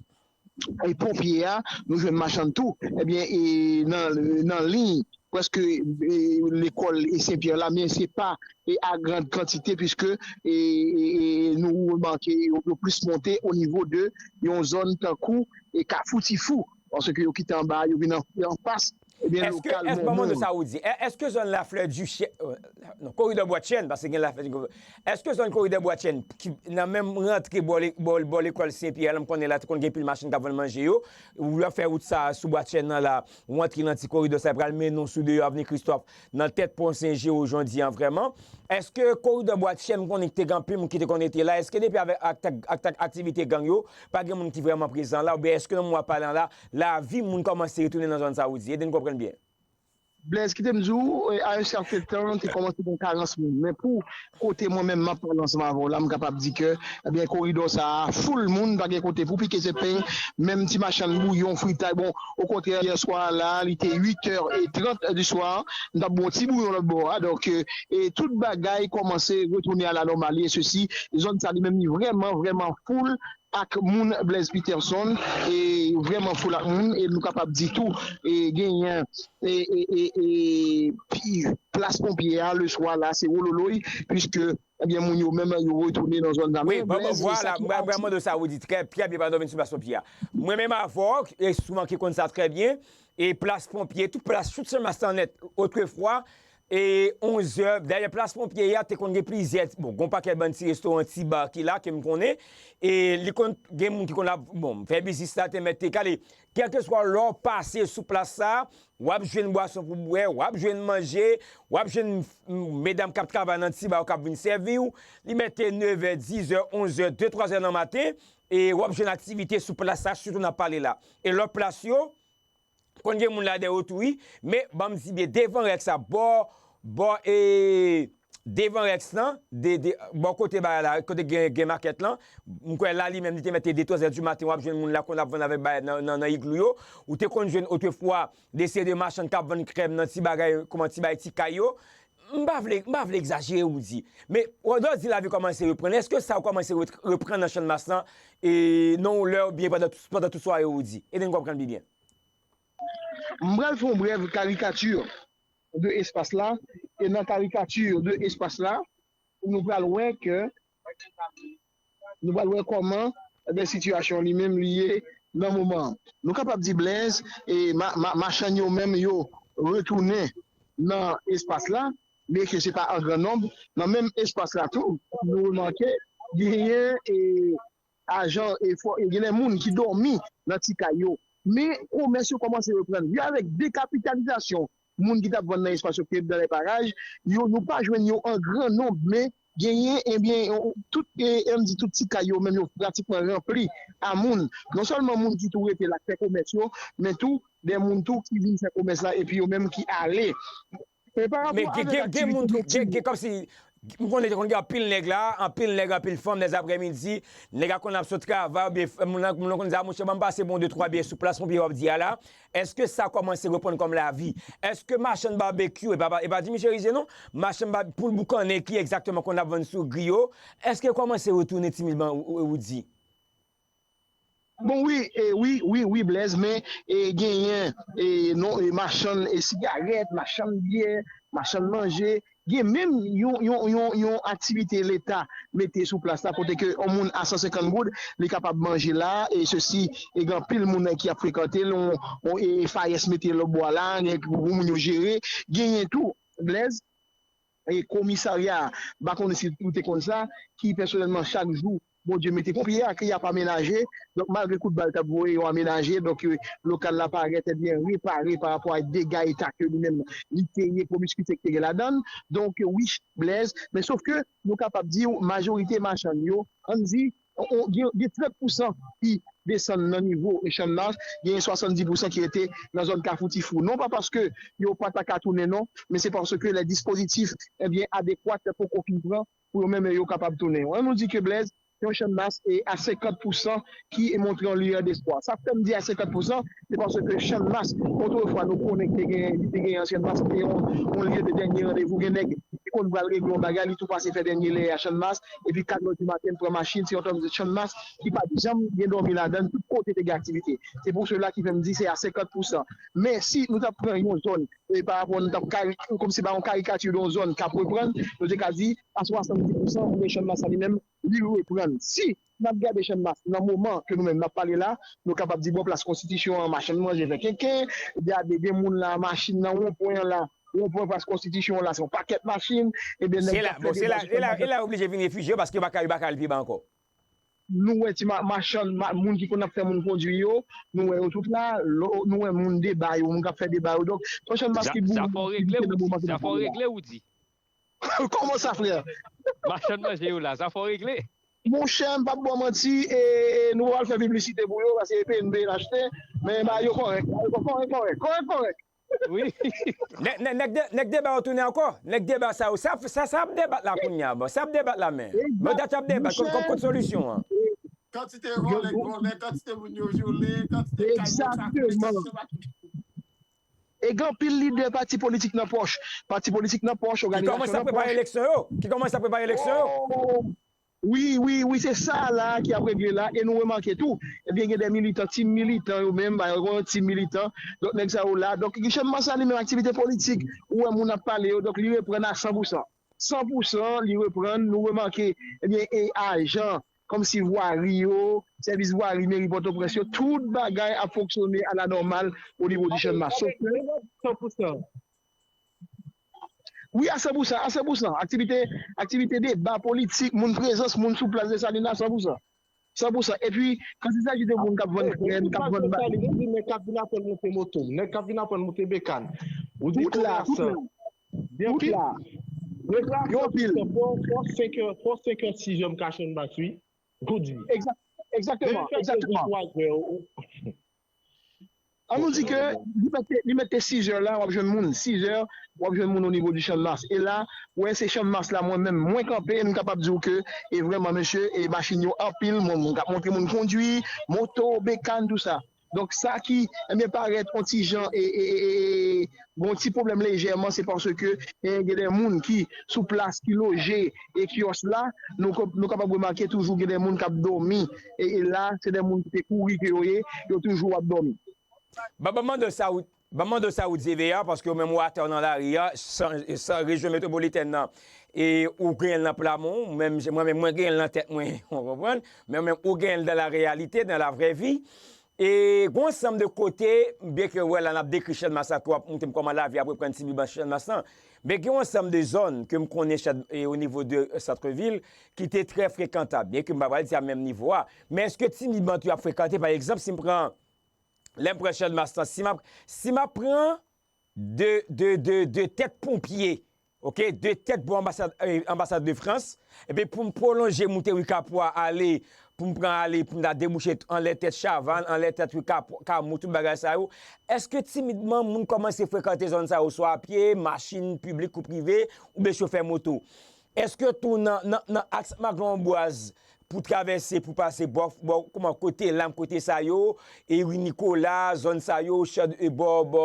e ponpye a, nou jwenn machann tou, ebyen, e nan, nan liy, prèske, e, lekòl e Sen Pyè la, men se pa, e, a grand kantite, piske, e, e, e, nou remake yo, yo plis monte o nivo de yon zòn tankou, e, Kafou Tifou, paske yo kite anba, yo vin an, anfas, ebyen, lokal Monmon. Èske, èske, ban mwen di sa ou di, è-, èske zòn Laflè Dichè, e, non, koridò Bwatchèn, paske gen Laflè, èske zòn koridò Bwatchèn, ki nan menm rantre bò le-, bò, bò lekòl Sen Pyè la, m konnen la, te konn gen pil machann k ap vann manje yo, ou ap fè wout sa sou Bwatchèn nan la, ou antre nan ti koridò sa, pral mennen w sou deyò Avni Kristòf, nan tèt pon Sen Jewò jodi an vrèman. Èske koridò Bwatchèn, m konnen ki te gen anpil moun ki te konn rete la, èske depi avèk ak-, ak-, ak-, aktivite gang yo, pa gen moun ki vrèman prezan la, oubyen èske nan moman w ap pale an la, lavi moun kòmanse retounen nan zòn sa ou di? Ede n konprann byen. Blaise, kite m di w, eh, a yon sèten tan, te kòmanse gen karans moun. Men pou kote mwen menm m ap pale ansanm avè w la, m kapab di ke, ebyen, koridò sa a, foul moun, pa gen kote pou pike se peny, menm ti machann bouyon, fritay, bon, okontrè, yè swa la, li te uit è e trant di swa, m t ap bwè yon ti bouyon lòt bò a, donk, eh, e tout bagay kòmanse retounen a la normali, e sesi, zòn sa li menm, li vrèman, vrèman foul, ak moun Blaise Peterson, e vrèman foul ak moun, e nou kapab di tou, e genyen, e, e, e, e, pi, plas ponpye a, le swa la, se wololoy, piske, ebyen, moun yo menm, yo retounen nan zòn nan. Wi, men bon, bon, Blaise, e sa vwala, ki mwen, mwen, mande sa, ou di, trè, trè byen, pandan w vin sou plas ponpye a. Mwen menm avè w, e souvan ki konn sa trè byen, e plas ponpye, tout plas, tout Channmas lan nèt, otrefwa, e onz è, dèyè plas ponpye a, te konn gen plizyè, bon, gon pakèt bann ti restoran, ti ba ki la, ke m konnen, e li konn gen moun ki konn ap, bon, fè biznis la, te mèt te kale. Kèlkeswa lè w pase sou plas sa, w ap jwenn bwason pou bwè, w ap jwenn manje, w ap jwenn, m, medam k ap travay nan ti ba yo k ap vin sèvi w. Li mèt te nevè, dizè, onzè, de, twazè nan maten, e w ap jwenn aktivite sou plas sa, sitou n ap pale la. E lòt plas yo, konn gen moun la dèyè yo tou, wi. Men, ban m di byen, devan Rex la, bò, bò, e, devan Rex lan, de, de, bò kote bagay la, kote gen, gen makèt lan, m kwè la li menm, li te mèt te de, twazè di maten, w ap jwenn moun la konn ap vann avèk bagay nan, nan, nan iglou yo. Ou te konn jwenn otrefwa, de seri de machann k ap vann krèm nan ti bagay, kòman ti bagay, ti kay yo. M pa vle, m pa vle egzajere, ou di. Men, w, lè w di lavi kòmanse reprann, èske sa w kòmanse ret-, reprann nan Channmas lan, e, nan yon lè oubyen pandan tout, pandan tout sware, ou di? Ede n konprann pi byen. M pral fè yon brèv karikati de espas la, e nan karikati de espas la, nou pral wè ke, nou pral wè kòman, ebyen, sitiyasyon li menm li ye nan moman an. Nou kapab di Blaise, e ma, ma, machann yo menm yo retounen nan espas la, men ke se pa an gran nonb. Nan menm espas la tou, nou remake, genyen, e, ajan, e fò, e gen de moun ki dòmi nan ti kay yo. Men komès yo kòmanse reprann. Wi, avèk dekapitalizasyon moun ki t ap vann nan espas yo, ki dans les parages, yo, nou pa jwenn yo an gran nonb, men genyen, ebyen, yo, tout, e, e m di tout ti kay yo, menm yo pratikman ranpli a moun. Non sèlman moun ki tou rete la, k fè komès yo, men tou, de moun tou ki vin fè komès la, epi yo menm ki ale. E pa rapò avèk aktivite noktin yo. Men gen, gen, gen moun tou, gen, gen kòmsi, m konnen te konn gen anpil nèg la, anpil nèg, anpil fanm, lèzaprèmidi, nèg la konn ap sot travay, oubyen f-, moun nan, moun nan konn di, "A, monchè, ban m pase bon de twa biyè sou plas ponpye w ap di a la." Èske sa kòmanse reprann kòm lavi? Èske machann babekyou, e pa, e pa di Micherize non, machann ba-, poul boukannen ki egzakteman konn ap vann sou gri yo, èske kòmanse retounen timidman, ou, ou, ou di? Bon, wi, e, wi, wi, wi, Blaise, men, e, genyen, e, non, e, machann, e, sigarèt, machann byè, machann manje, gen menm yon, yon, yon, yon aktivite Leta mete sou plas la, kote ke yon moun a san senkant goud, li kapab manje la, e sesi, e gen anpil moun ki ap frekante l, yon, yon, e, fayès mete lòtbò a la, gen pou moun yo jere, genyen tou, Blaise, e komisarya a, m pa konnen si ou te konn sa, ki pèsonèlman chak jou, Bondye mete ponpye a, ke y ap amenaje. Donk, malgre kout bal t ap voye, yo amenaje. Donk, e, lokal la parèt, ebyen, repare pa rapò a dega eta ke li menm, li te ye, pwomiskite ki te gen ladan l. Donk, wi, Blaise. Men sof ke nou kapab di w, majorite machann yo, ann di, on, gen, gen trant pousan ki desann nan nivo Channmas, gen swasanndis pousan ki rete nan zòn Kafou Tifou. Non pa paske yo pa ta ka tounen, non, men se paske les dispositifs, ebyen, adéquats poko fin pran pou yo menm yo kapab tounen. Ann nou di ke Blaise, yon Channmas e a senkant pousan ki montre yon liyè despwa. Sa k fè m di a senkant pousan, se paske Channmas, otrefwa nou konnen ke te gen, li te gen yon Channmas, te yon, yon lye de dènye randevou, gen nèg ki konn pral regle yon bagay, li tou pase fè dènye lè a Channmas, epi kat è di maten, l pran machin, se yon tòm de Channmas ki pa t janm gen dòmi ladan l, tout kote te gen aktivite. Se pou sela ki fè m di se a senkant pousan. Men si nou t ap pran yon zòn, e pa rapò nou t ap kari-, kòmsi pa yon karikati de yon zòn k ap reprann, nou te ka di a swasanndis pousan, oubyen Channmas sa li menm, li reprann. Si n ap gade Channmas nan moman ke nou menm n ap pale la, nou kapab di bò plas Konstitisyon an, machann manje fè kenken, gade gen moun la, machin nan wonpwen an la, wonpwen plas Konstitisyon an la, se yon pakèt machin, ebyen nèg k ap fè debaz. Se la, bon, se la, e la, e la yo oblije vin refijye yo paske yo pa ka, yo pa ka al pi ba ankò. Nou wè ti ma-, machann, ma-, moun ki konn ap fè moun kondwi yo, nou wè yo tout la, lo-, nou wè moun deba yo, moun k ap fè deba yo. Donk, se yon Channmas ki boure, ki boure nan moman ke n ap pale la. Zafè w regle, ou di? Kòman sa, frè? Machann manje yo la, zafè w regle? Monchè, m p ap ba w manti, e, e, nou pral fè piblisite pou yo, paske P N B n achte, men bagay yo kòrèk, bagay yo kòrèk, kòrèk, kòrèk, kòrèk. Wi. Nèg, nèg, nèg, de- nèg deba yo tounen ankò. Nèg deba sa yo. Sa, sa, sa ap debat la kounye a. Bon, sa ap debat la, men. Bon, dat ap debat. Kot, kot, kot solisyon an? Kantite vòlè k vòlè, kantite moun yo vyole, kantite kay yo sape, kantite makèt. E gen anpil lidè pati politik nan pòch. Pati politik nan pòch, òganizasyon nan pòch. Ki kòmanse ap prepare eleksyon yo. Ki kòmanse ap prepare eleksyon yo. Wi, wi, wi, se sa la ki ap regle la. E nou remake tou, ebyen, gen de militan, tim militan yo menm, ba yo gen yon tim militan. Donk, nèg sa yo la. Donk, Richard Marsa li menm aktivite politik, ou wè moun ap pale yo, donk li reprann a san pou san. San pou san, li reprann, nou remake, ebyen, e ajan, kòmsi vwari yo, sèvis vwari, meri Pòtoprens yo, tout bagay ap fonksyone alanòmal o nivo di Chanmas. Sof ke. San pou san. Wi, a san pou san, a san pou san. Aktivite, aktivite deba politik, moun prezans, moun sou plas Desalin a san pou san. San pou san. Epi, kan il s'agit de moun k ap vann krèm, k ap vann ba. Nèg k ap vin aprann monte moto, nèg k ap vin aprann monte bekan. Ou di Tout la, tout la. Gen Tout pil. La. Nèg la Gen pil. Fò senkè, fò senkè, sizè m ka Chanmas, wi. Ou di. Egzakteman, egzakteman. An nou di ke li mete, li mete sizè la, w ap jwenn moun. Sizè, w ap jwenn moun o nivo di Chanmas. E la, wè, se Chanmas la, mwen menm, mwen kanpe, m kapab di w ke, e vrèman, mesye, e machin yo anpil, moun, moun k ap montre moun kondwi, moto, bekan, tou sa. Donk, sa ki, ebyen, parèt on ti jan, e, e, e, e, e, gon ti pwoblèm lejèman, se paske, e, gen de moun ki sou plas, ki loje, e kyòs la, nou, nou kapab remake toujou gen de moun k ap dòmi, e, e la, se de moun ki te kouri ke yo ye, yo toujou ap dòmi. Ban, ban mande sa ou, ban mande sa ou di V A, paske ou menm ou atè nan lari a, san, san rejyon metwopolitèn nan, e ou genyen l nan pla men w, mwen menm, mwen menm, mwen genyen l nan tèt mwen, ou konprann? Men ou menm, ou genyen l dans la réalité, dans la vraie vie. E gon ansanm de kote, byen ke wè la n ap dekri Chanmas la, ke w ap montre m kòman lavi ap reprann timoun Chanmas lan. Men gen yon ansanm de zòn ke m konnen o nivo de santrevil ki te trè frekantab, byen ke m pa pral di a menm nivo a. Men èske timoun yo ap frekante, pa egzanp, si m pran, lè m pran Chanmas lan, si m ap, si m ap pran de, de, de, de tèt ponpye, oke, de tèt bò anbasad, eh, anbasad de Frans, epi pou m pwolonje moute ri Kapwa ale, pou m pran ale, pou m ta debouche anlè tèt Chavann, anlè tèt ri Kapwa, Kamou, tout bagay sa yo, èske timidman moun kòmanse frekante zòn sa yo, swa a pye, machin, piblik kou prive, oubyen chofè moto? Èske tou nan, nan, nan aks Maglon Anbwaz, pou travèse, pou pase bò, bò, kòman, kote Lam, kote sa yo, e ri Nikola, zòn sa yo, chad, e bò, bò,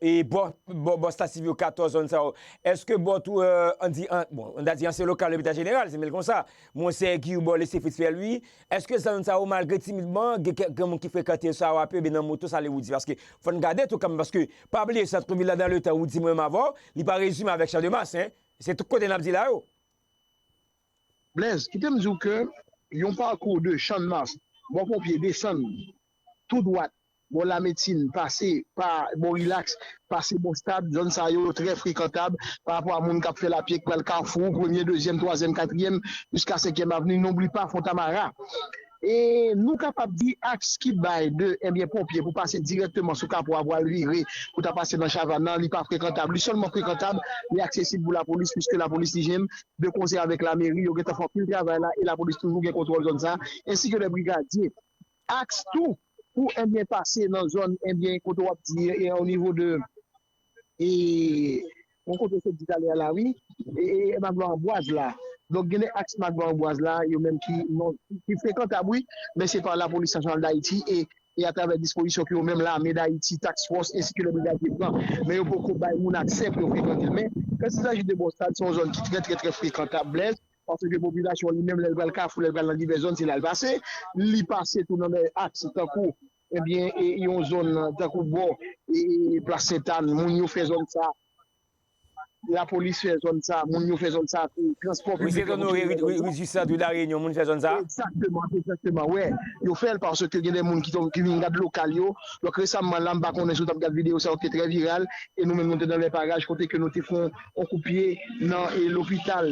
e bò, bò, bò Stasyon Katòz, zòn sa yo. Èske bò tou, eh, an di, an, bon, an ta di ansyen lokal lopital jeneral, se mil konsa, Monsè Guy, bò lise Fritz Pierre Louis, èske zòn sa yo, malgre timidman, gen kèk granmoun ki frekante sa yo ape, ben nan moto, sa le ou di, paske fò n gade tou kanmenm, paske pa bliye, santrevil la, dan le tan, ou di mwen menm avè w, li pa rezime avèk Chanmas, en. Se tout kote n ap di la yo. Blaise, kite m di w ke yon pakou de Chanmas, bò ponpye, desann tou dwat, bò Lametin, pase pa bò Rilaks, pase bò Stad, zòn sa yo trè frekantab pa rapò a moun k ap fè lapye, k pral Kafou, premye, dezyèm, twazyèm, katriyèm, jiska senkyèm avni, nonbli pa Fontamara. E nou kapab di aks ki bay de, ebyen, ponpye pou pase dirèkteman sou Kapwa pou al vire, pou ta pase nan Chavann nan, li pa frekantab. Li sèlman frekantab, li aksesib pou lapolis, piske lapolis li menm, de konsè avèk lameri, yo gentan fè anpil travay la, e lapolis toujou gen kontwòl zòn sa, ensi ke lè brigadye. Aks tou pou, ebyen, pase nan zòn, ebyen, kote w ap di, e, o nivo de, e, yon kote se di talè a la, wi, e, e, e Maglon Anbwaz la. Donk, gen de aks Maglon Anbwaz la, yo menm ki, non, ki frekantab, wi, men se pa Lapolis Nasyonal d Ayiti e, e atravè dispozisyon ke yo menm, Lame d Ayiti, Task Force, ensi ke lè brigadye pran. Men yo poko bay moun aksè pou yo frekante l. Men, kan il s'agit de bò Stad, se yon zòn ki trè, trè, trè frekantab, Blaise, paske popilasyon li menm, lè l pral Kafou, lè l pral nan divès zòn, se la l pase. Li pase tou nan de aks, tankou, ebyen, e, yon zòn, tankou bò, e, e, Plas Sentàn, moun yo fè zòn sa. Lapolis fè zòn sa, moun yo fè zòn sa tou. Transpò piblik la kontinye fè zòn sa. Wi, se Onore, ri di Sandri Lareyinyon, moun fè zòn sa. Egzakteman, egzakteman, wè. Yo fè l paske gen de moun ki, ki vin gad lokal yo. Donk, resamman la, m pa konnen si w t ap gad videyo sa yo ki te trè viral, e nou menm nou te nan lè paraj kote ke nou te fè yon koupye nan, e, lopital,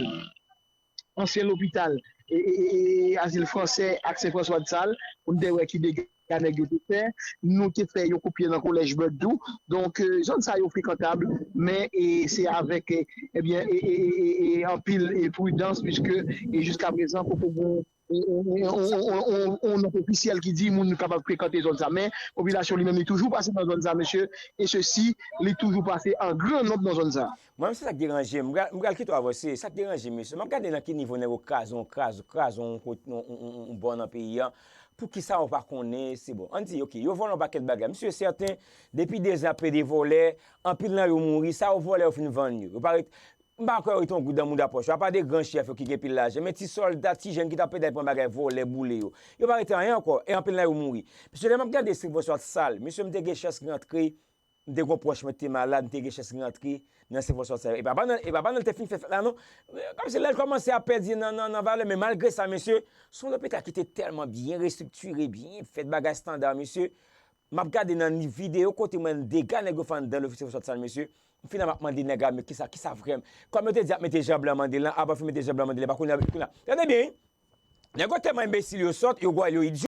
ansyen lopital, e, e, e, e, Azil Fransè ak Sen Franswa d Sal, pou n te wè ki dega nèg yo te fè. Nou te fè yon koupye nan kolèj Bird tou. Donk, e, zòn sa yo frekantab, men, e, se avèk, e, ebyen, e, e, e, e, e, anpil, e, pridans, piske, e, jiska prezan, poko gon yon nòt ofisyèl ki di moun kapab frekante zòn sa. Men, popilasyon li menm, li toujou pase nan zòn sa, mesye, e sesi, li toujou pase an gran nonb nan zòn sa. Mwen menm, se sa k deranje m. M pral, m pral kite w avanse. Sa k deranje m, mesye, m ap gade nan ki nivo nèg yo kraze yon, kraze, kraze yon kot, yon, yon, yon, yon bò nan peyi a. Poukisa yo pa konnen, se bon. Ann di, ok, yo vòlè yon pakèt bagay. Mesye, sèten, depi dezan ap plede vòlè, anpil nan yo mouri. Sa yo vòlè, yo fin vann yo. Yo pa ret, m pa kwè yo rete yon goud nan mouda pòch yo. Apa de gran chèf yo ki gen pil lajan. Men ti sòlda, ti jèn ki t ap plede pran bagay, vòlè, boule yo. Yo pa rete anyen ankò. E anpil nan yo mouri. Mesye, lè m ap gade Sylvestre Sal, mesye, m te gen chans rantre, m te gon pwòch mwen te malad, m te gen chans rantre nan Sylvestre Sal. E papa nan, e papa nan te fin fè fèt la, non. Kòmsi lè l kòmanse ap pèdi nan, nan, nan valè, men malgre sa, mesye, se yon lopital ki te tèlman byen restriktire, byen fèt, bagay estanda, mesye. M ap gade nan ni-, videyo kote mwen dega nèg yo fè anndan lofisye sòt sal, mesye. M fin ap mande nèg la, men kisa, kisa vrèman. Kòm yo te di ap mete jan blan mande lan, avan fin mete jan blan mande lan, pa kounye a, kounye a. Tande byen, wi. Nèg yo tèlman enbesil, yo sòt, yo gwal, yo idyo.